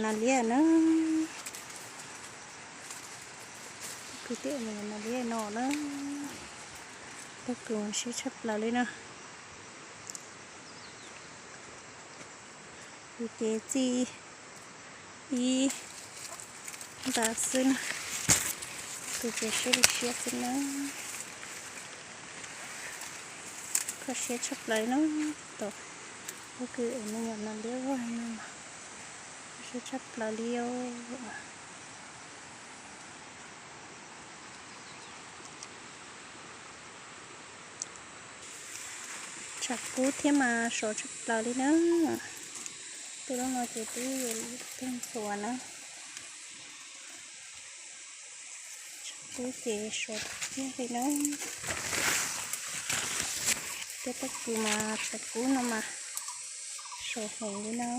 Nas liab na. Pob kws thiab me nyuam nas liab no na. Pob kws mas siab tshaj plaws li na. Kuv ces txij ib nta xwb na, kuv ces siab li siab xwb na. Kho siab tshaj plaws no, tom pob kws es me nyuam nas liab vog no, kho siab tshaj plaws li os. Tshav kub thiab mas sov tshaj plaws li na. Twb lub no ces twb yuav tag ntxhuav na. Tshav kub ces sov tiag li na. Tej pob kws mas tshav kub no mas sov heev li na.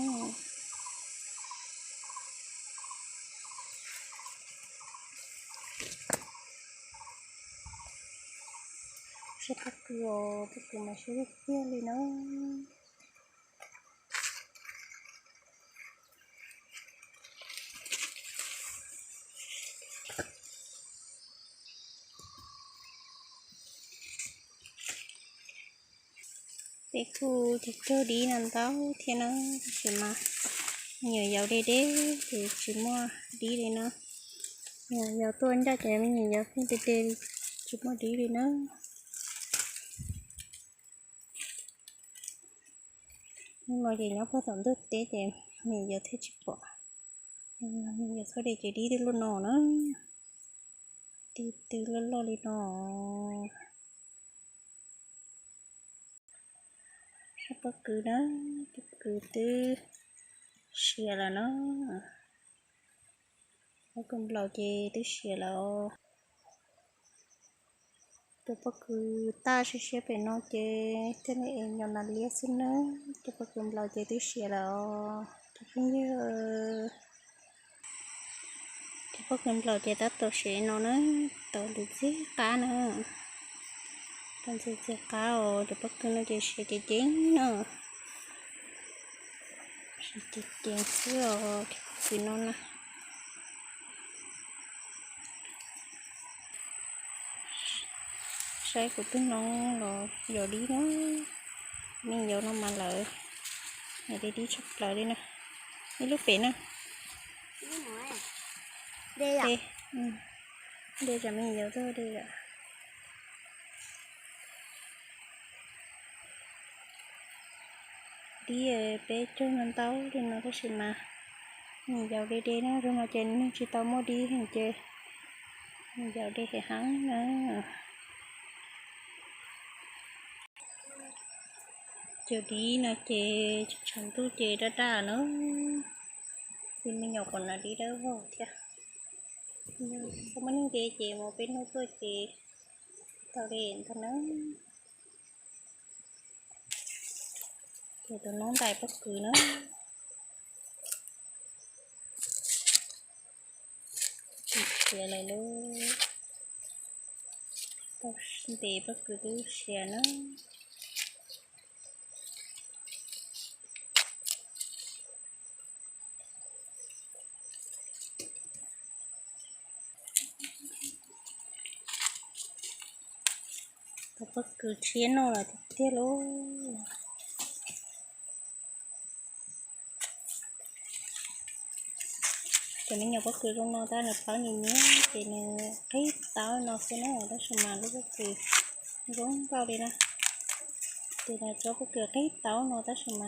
Siab pob kws os, pob kws mas siab tiag tiag li na. Peb kuj cog cog dib no ntau thiab na, tab sis mas me nyuam yaus deb deb ces tsis muaj dib li na. Me nyuam yaus tuaj ncaj ces me nyuam yaus pheej deb deb, tsis muaj dib li na. Hnub no ces nyob puag tom ntug teb ces me nyuam yaus thiaj tsis pom. Me nyuam yaus txhob de ces dib twb loj no na. Dib twb loj loj li no. Saib pob kws na, pob kws twb siav lawm no. Pob kws nplaum ces twb siav lawm. Tus pob kws taj siab siab pem no ces thiaj li es me nyuam nas liab xwb na. Tus pob kws nplaum ces twb siav lawm os cov phooj ywg. Tus pob kws nplaum ces tab tom siav no na, tau ntxiv ntxiv qab na. Tau ntxiv ntxiv qab os, tus pob kws no ces siav ceev ceev na. Siav ceev ceev xwb os, tus pob kws no na. Saib kuv tus no los yog dib na, me nyuam yaus no mas lawv, dib dib tshaj plaws li na. Ib lub pem na. De, de tsam me nyuam yaus tuaj de lawm. Dib peb cog ntau ntau li no tab sis mas me nyuam yaus de de na, zaum no ces neeg tsis tau muaj dib heev ces me nyuam yaus de heev heev na. Cov dib no ces tshav ntuj ces daj daj na, ces me nyuam kom nas dib dawb vog thiab. Tsis muaj neeg de ces mus peb hnub tuaj ces tau de ntag na. Ces tus noob ntais pob kws na, siav lawm lauj. Tau ntes pob kws twb siav na. Tau pob kws tshiab noj lawm tiag tiag lauj. Cov me nyuam pob kws zoo no tab nws plaub nyias nyias ces nws qig taub no xwb na, tab sis mas lub pob kws zoo nkauj li na. Ces nws tsob pob kws qig taub no tab sis mas